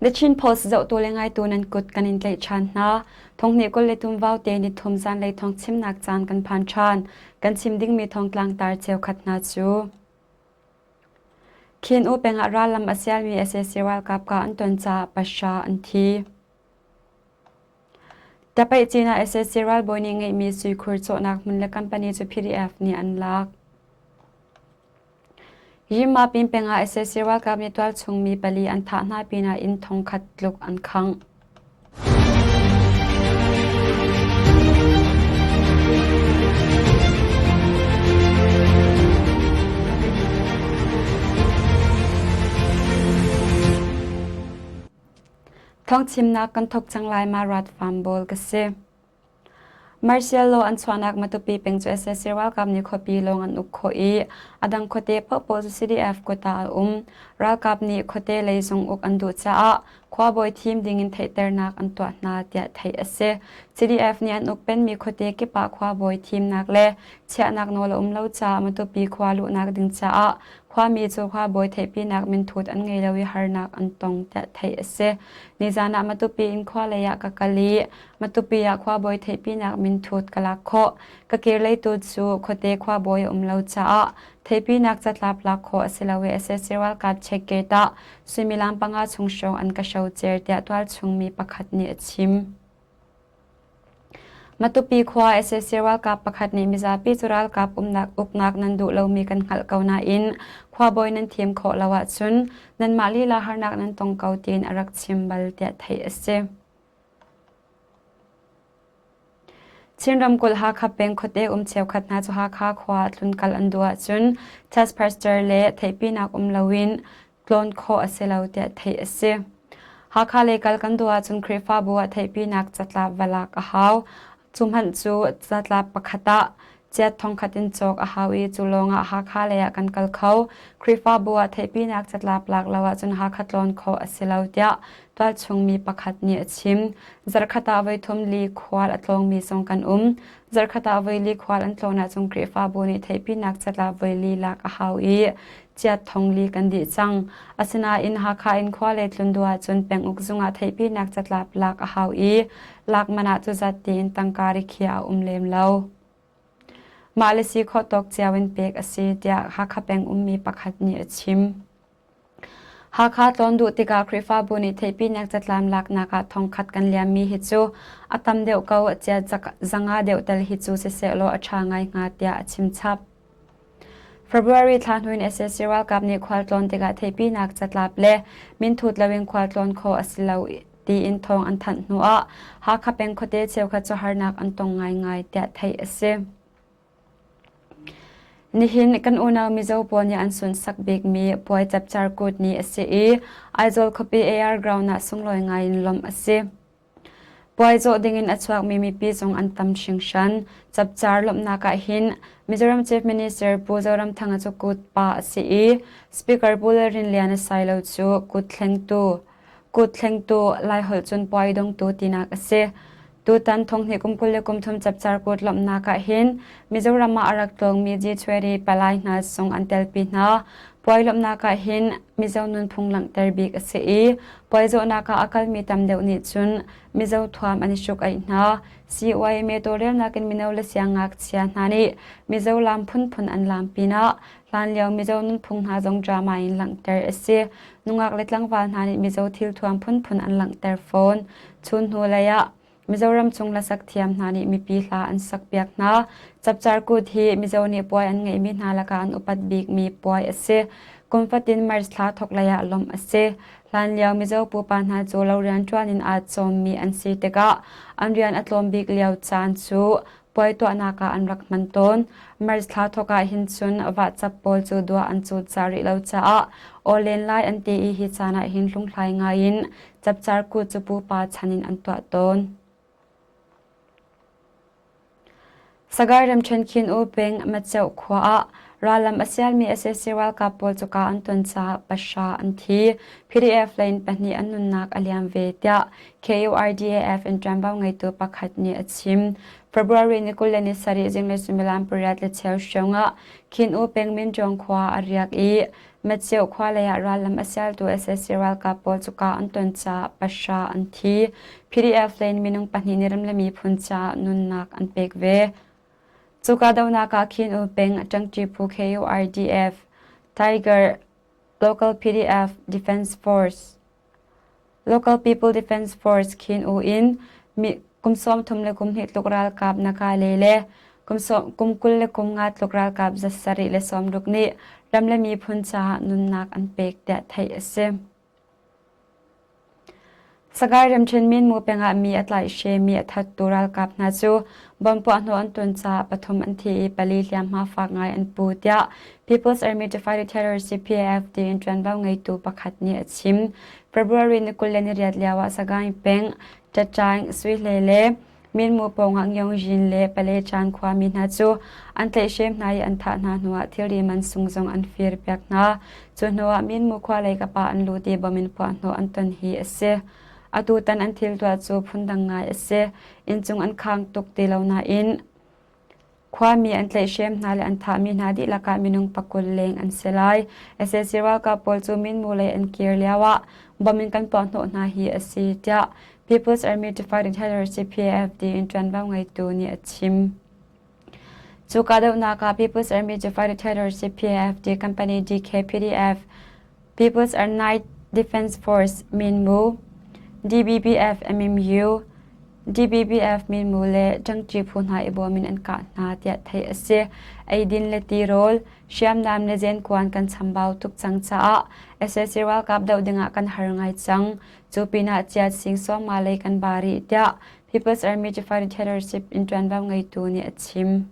The Chin Post zohtu le ngaitu nan kut kan in tlaih ṭhan hna. Thonghnih 23 vaute nithum zanlei thawng chimnak caan kan phan ṭhan. Kan chim dingmi thawngtlang tar cheukhat hna cu. Khin U peng ah rallam a sialmi sac ralkap ka an ton caah pahra an thi. Tapaih cin ah sac ralbawi nih ngeihmi suikhur cawhnak hmun le company cu PDF nih an lak. Yimapin peng ah sac ralkap nih tualchung mi pali an thah hna pinah inn thongkhat tluk an khangh. Thawngchimnak kan thawk cang lai ma rat farm bawl ka si. Martial law an chuahnak Matupi peng cu sac ralkap nih khuapi lawng an uk khawh i a dang khuate paohpaoh cu CDF kut ah a um. Ralkap nih khuate lei zung uk an duh caah khuabawi thim dingin theihternak an tuah hna tiah theih a si. CDF nih an uk penmi khuate kip ah khuabawi thimnak le chiahnak nawl a um lo caah Matupi khua luhnak ding caah khuami cu khuabawi theihpinak minthut an ngei lo i harnak an tong tiah theih a si. Nizan ah Matupi in khua lei ah ka kal i Matupi ah khuabawi theihpinak minthut ka lak khawh. Ka kirlei tu cu khuate khuabawi a um lo caah theihpinak catlap lak khawh a si lo i sac ralkap check gate ah suimilam panga chung hrawng an ka hrocer tiah tualchung mi pakhat nih a chim. Matupi khua sac ralkap pakhat nih mizapi cu ralkap umnak uknak nan duh lomi kan hngalh ko nain khuabawi nan thim khawh lo ahcun nanmah lila harnak nan tong ko tiin a rak chim bal tiah theih a si. Chin ramkulh Hakha peng khuate um cheukhat hna cu Hakha khua ah tlunkal an duh ahcun test pastor le theihpinak um loin tlawn khawh a si lo tiah theih a si. Hakha lei kal kan duh ahcun Khrihfabu ah theihpinak catlap va lak a hau. Cu hmanh cu catlap pakhat ah chiat thongkhat in cawk a hau i cu lawngah Hakha lei ah kan kal kho. Khrihfabu ah theihpinak catlap lak lo ahcun Hakha tlawn khawh a si lo tiah tualchung mi pakhat nih a chim. Zarhkhat ah voithum li khual a tlawngmi zong kan um. Zarhkhat ah voili khual an tlawn ahcun Khrihfabu nih theihpinak catlap voili lak a hau i chiat thong li kan dih cang. Asinain Hakha in khua le tlun duh ahcun penguk zung ah theihpinak catlap lak a hau i lak man ah cuzat tiin tangka rikhiah a um lem lo. Mah le si khawh tawk cio in pek a si tiah Hakha peng ummi pakhat nih a chim. Hakha tlawn duh tikah Khrihfabu nih theihpinak catlam laknak ah thongkhat kan liammi hi cu a tam deuh ko cia zanga deuh tel hi cu sisehlaw a ṭha ngai hnga tiah a chim chap. February thla hnu in sac ralkap nih khualtlawn tikah theihpinak catlap le minthut loin khualtlawn khawh a si lo tiin thawng an thanh hnuah Hakha peng khuate cheukhat cu harnak an tong ngaingai tiah theih a si. Nihin kan unau Mizo pawl nih an sunsak bikmi puai Chapchar Kut ni a si i Aizawl khuapi AR ground ah sunglawi ngai in lawmh a si. Puai zawh dingin a chuakmi mipi zong an tam hringhran. Chapchar lawmhnak ah hin Mizoram Chief Minister Pu Zoramthanga cu kut pa a si i Speaker Pu Lalrinliana Sailo cu kut thlengtu kut thlengtu Laiholh cun puai dongtu tinak a si. Tutan thonghnih kum 23 chapchar kut lawmhnak ah hin Mizoram ah a rak tlawngmi G20 palai hna zong an telpi hna. Puai lawmhnak ah hin Mizo nunphung langhter bik a si i puai zawhnak ah a kalmi tam deuh nih cun Mizo thuam an i hruk-aih hna. CYMA tawlrelnak in mino le siangngakchia hna nih Mizo laam phunphun an laam pinah hlanlio Mizo nunphung hna zong drama in langhter a si. Nungak le tlangval hna nih Mizo thilthuam phunphun an langhter fawn. Chun hnu lei ah Mizoram chung hlasak thiam hna nih mipi hla an sakpiak hna. Chapchar Kut hi Mizo nih puai an ngeihmi hna lakah an upat bikmi puai a si. Kum fatin March thla thawk lei ah lawmh a si. Hlanlio Mizo pupa hna cu lo rianṭuan in aa cawmmi an si tikah an rian a tlawm bik lio caan cu puai tuahnak ah an rak hman tawn. March thla thawk ah hin cun vahcap pawl cu dua an cut ca rih lo caah aw len lai an ti i hi caan ah hin hlunghlai ngai in Chapchar Kut cu pupa chan in an tuah tawn. Sagai ramṭhen Khin U peng Maceuh khua ah rallam a sialmi sac ralkap pawl cu ka an ton caah pahra an thi. PDF lei in pahnih an nunnak a liam ve tiah KURDAF in ṭuanvo ngeitu pakhat nih a chim. February ni 27 zinglei suimilam pariat le cheu hrawng ah Khin U peng Minṭawng khua a riak i. Metceu khua lei ah rallam a sialtu sac ralkap pawl cu kah an ton caah pahra an thi. PDF lei in minung pahnih nih ram le miphun caah nunnak an pek ve. Cu kahdohnak ah Khin U peng ṭangṭi phu KURDF, Tiger, Local PDF Defense Force, Local People Defense Force Khin U in kum 30 le kum hnih tluk ralkap Nakale le kum 20 le kum nga tluk ralkap za sarih le sawmruk nih ram le miphun caah nunnak an pek tiah theih a si. Sagaing ramṭhen Minmu peng ah mi a tlaihhremi a thattu ralkap hna cu bomb puahhnawh an ton caah pathum an thi i pali hliamhma fak ngai an pu tiah People's Army to Fight Terror CPAF tiin ṭuanvo ngeitu pakhat nih a chim. February ni 28 lio ah Sagaing peng Ṭaṭaing Suihle le Minmu pawngah Ngyongjin le Palechan khuami hna cu an tlaihhrem hna i an thah hna hnuah thilri mansung zong an firpiak hna. Cu hnuah Minmu khua lei kap ah an lut i bom in puahhnawh an ton hi a si. Atutan an thil tuah cu phundang ngai a si. Inncung an khang tuk ti lo nain Khuami an tlaihhrem hna le an thahmi hna dihlak ah minung pakul leng an si lai. Sac ralkap pawl cu minmu lei an kir lioah bom in kan puahhnawh hna hi a si tiah People's Army to Fight Terror CPAFD in ṭuanvo ngeitu nih a chim. Cu kahdohnak ah People's Army to Fight Terror CPAFD Company DKPDF, People's Night Defense Force Minmu, DBBF MMU, DBBF minmu le ṭangṭi phu hna i bawm in an kah hna tiah theih a si. Eidin le tirawl, hriamnam le zenkuan kan chambau tuk cang caah sac ralkap doh dingah kan har ngai cang. Cu pinah chiat sing sawmnga lei kan ba rih tiah People's Army to Fight Terrorship in ṭuanvo ngeitu nih a chim.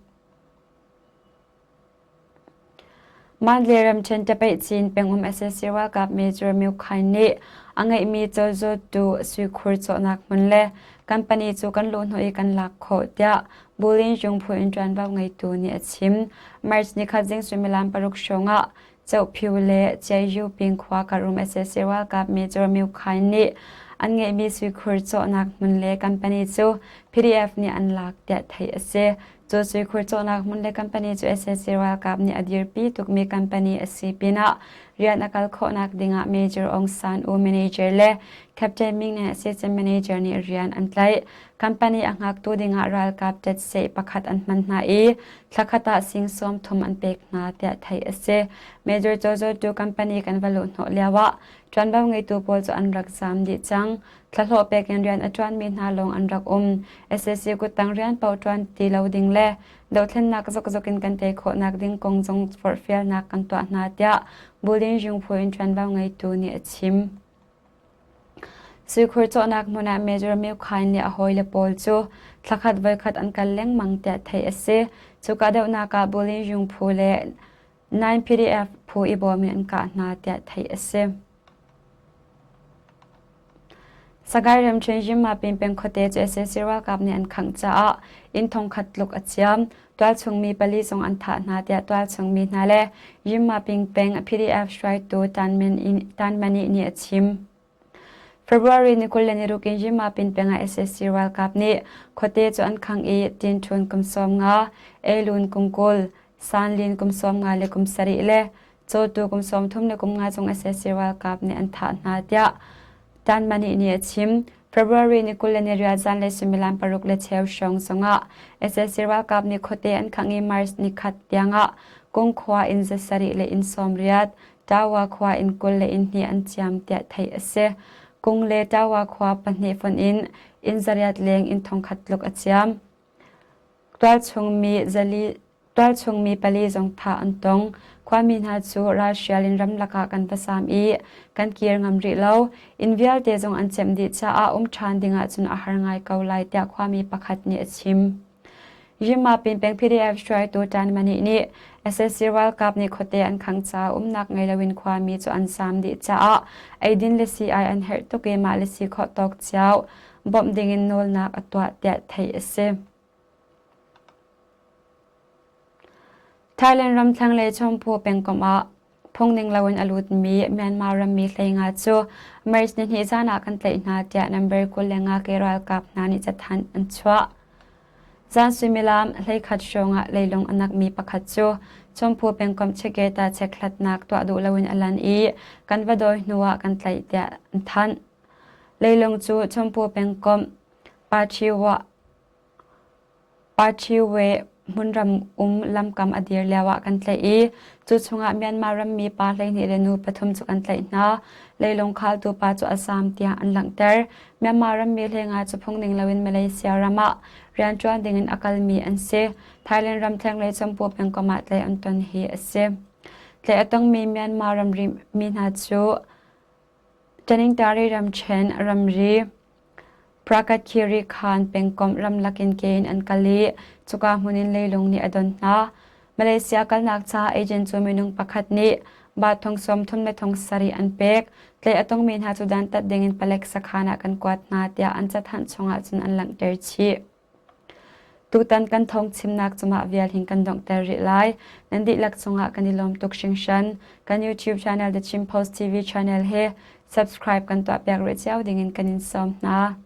Mandalay ramṭhen Tapeih pengum sac ralkap Major Myo Khaing nih a ngeihmi cawlzawttu suikhur cawhnak hmun le company cu kan luhhnawh i kan lak khawh tiah Bulin Zungphu in ṭuanvo ngeitu nih a chim. March nikhat zing suimilam paruk hrawng ah Cohphiu le Ciayu ping khua kar um sac ralkap Major Myo Khaing nih an ngeihmi suikhur cawhnak hmun le company cu PDF nih an lak tiah theih a si. Cu suikhur cawhnak hmun le company cu sac ralkap nih a dirpi tukmi company a si pinah rian a kal khawhnak dingah Major Aung San U manager le Captain Ming le assistant manager nih rian an tlaih. Company a hngaktu dingah ralkap ṭetseh pakhat an hman hna i thlakhat ah sing sawm thum an pek hna tiah theih a si. Major Cozawtu company kan va luh hnawh lioah ṭuanvo ngeitu pawl cu an rak zaam dih cang. Thlahlawh pek in rian a ṭuanmi hna lawng an rak um. Sac kuttang rian paoh ṭuan ti lo ding le dothlennak zokzok in kan tei khawhnak ding kong zong forhfialnak kan tuah hna tiah Bulin Zungphu in ṭuanvo ngeitu nih a chim. Suikhur cawhnak hmun ah Major Myo Khain le a hawile pawl cu thlakhat voikhat an kal lengmang tiah theih a si. Cu kahdohnak ah Bulin Zungphu le 9 PDF phu i bawm in an kah hna tiah theih a si. Sagaing ramṭhen Yinmapin peng khuate cu sac ralkap nih an khangh caah inn thongkhat tluk a ciam. Tualchung mi pali zong an thah hna tiah tualchung mi hna le Yinmapin peng PDF hruaitu Tan Mani nih a chim. February ni 26 in Yinmapin peng ah sac ralkap nih khuate cu an khangh i Tinṭhun kum 50, Elun kum 20, Sanlin kum 50 le kum sarih le Cawtu kum 30 le kum nga cung sac ralkap nih an thah hna tiah Tanmani nih a chim. February ni 28 zanlei suimilam paruk le cheu hrawng zongah sac ralkap nih khuate an khangh i March ni khat tiangah Kung khua inn za sarih le inn sawmriat, Tawa khua inn 20 le inn hnih an ciam tiah theih a si. Kung le Tawa khua pahnih fonh in inn zariat leng inn thongkhat tluk a ciam. Tualchung mi pali zong thah an tong. Khuami hna cu ralhrial in ramlak ah kan va zaam i kan kir ngam rih lo. Inn vialte zong an cemh dih caah um ṭhan ding ahcun a har ngai ko lai tiah khuami pakhat nih a chim. Yinmapin peng PDF hruaitu Tan Mani nih sac ralkap nih khuate an khangh caah umnak ngei loin khuami cu an zaam dih caah eidin le sii-ai an herh tuk i mah le si khawh tawk cio bawmh dingin nawlnak a tuah tiah theih a si. Thailand ram thlanglei Chompu pengkomh ah phungning loin a lutmi Myanmar rammi hleinga cu March nihnih zan ah kan tlaih hna tiah number 25 ke ralkap hna nih cathanh an chuah. Zan suimilam 11 hrawngah leilung a nakmi pakhat cu Chawngphu pengkomh Cheketa chekhlatnak tuah duh loin a lan i kan va dawi hnuah kan tlaih tiah an thanh. Leilung cu Chawngphu pengkomh Pachiwe hmunram um lamkam a dir lioah kan tlaih i cu chungah Myanmar rammi pa 12 le nu pathum cu kan tlaih hna. Leilung khaltu pa cu a zaam tiah an langhter. Myanmar rammi hlenga cu phung ning loin Malaysia ram ah rianṭuan dingin a kalmi an si. Thailand ram thlenglei Champu pengkomh ah tlaih an ton hi a si. Tlaih a tongmi Myanmar ramri mi hna cu Taningtari ramṭhen ramri Prakathiri Khan pengkomh ramlak in ke in an kal i cuka hmun in leilung nih a don hna. Malaysia kalnak caah agent cu minung pakhat nih baht thong 30 le thong sarih an pek. Tlaih a tongmi hna cu dantat dingin palek sakhan ah kan kuat hna tiah an cathanh chungah cun an langhter chih. Tutan kan thawngchimnak cu mah vial hin kan donghter rih lai. Nan dihlak cungah kan i lawm tuk hringhran. Kan YouTube channel The Chin Post TV channel hi subscribe kan tuahpiak rih cio dingin kan in sawm hna.